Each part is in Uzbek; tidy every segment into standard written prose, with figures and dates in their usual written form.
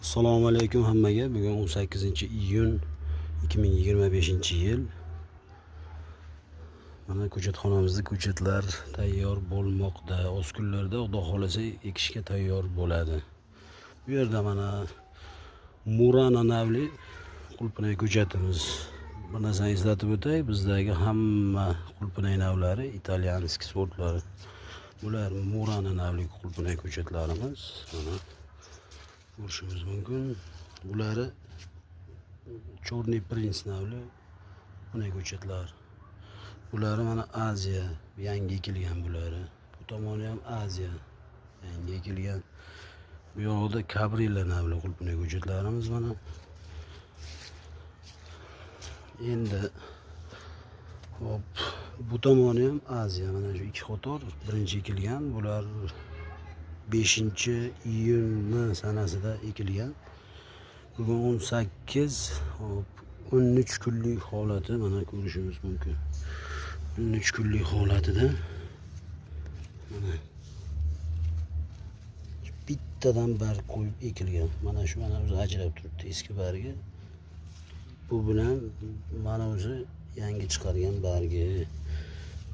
Assalomu alaykum hammaga. Bugun 18 iyun 2025 yil. Mana ko'chatxonamizda ko'chatlar tayyor bo'lmoqda. Oz kunlarda, Xudo xohlasa, ekishga tayyor bo'ladi. Bu yerda mana Murana navli qulpinay ko'chatimiz. Bir narsani eslatib o'tay, bizdagi hamma qulpinay navlari итальянский sortlari. Bular Murana navli qulpinay ko'chatlarimiz. Mana ko'rishimiz mumkin. Bulari Черный принц navli qulpinay ko'chatlar. Bulari mana Aziya, yangi ekilgan bulari. Bu tomoni ham Aziya, yangi ekilgan. Bu yoqda Kabrilla navli qulpinay ko'chatlarimiz mana. Endi hop, bu tomoni ham Aziya, mana shu ikki qator birinchi ekilgan. Bular 5 iyunni sanasida ekilgan. Bugun 18, hop, 13 kunlik holati mana ko'rishimiz mumkin. 13 kunlik holatida mana bittadan barg qo'yib ekilgan. Mana shu, mana o'zi ajrab turibdi eski bargi. Bu bilan mana o'zi yangi chiqargan bargi.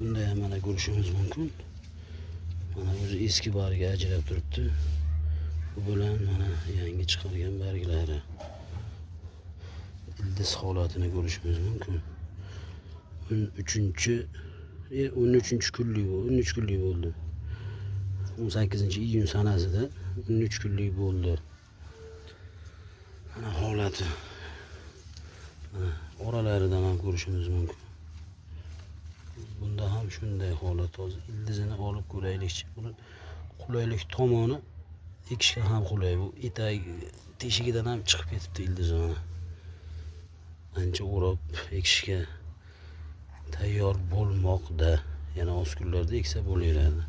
Bunda ham mana ko'rishimiz mumkin. Mana o'zi eski bargi ajrab turibdi. Bu bilan mana yangi chiqargan barglari. Ildiz holatini ko'rishimiz mumkin. 13 13 kunlik bu, 13 kunlik bo'ldi. 18 iyun sanasida 13 kunlik bo'ldi. Mana holati. Mana oralaridan ham ko'rishimiz mumkin. Bunda ham shunday holat hozir. Ildizini olib ko'raylikchi. Buni qulaylik tomoni, ekishga ham qulay. Bu etak teshigidan ham chiqib ketibdi ildizi mana. Ancha o'rab ekishga tayyor bo'lmoqda. Yana oz kunlarda eksa bo'laveradi.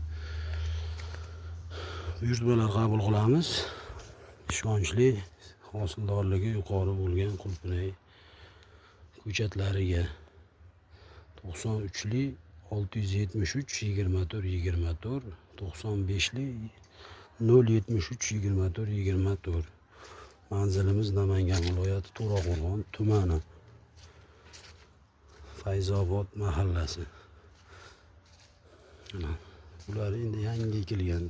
Buyurtmalar qabul qilamiz. Ishonchli, hosildorligi yuqori bo'lgan qulpinay ko'chatlariga 93li 673 24 24, 95li 073 24 24. Manzilimiz Namangan viloyati, To'raqo'rg'on tumani, Fayzobod mahallasi. Mana bular endi yangi ekilgan.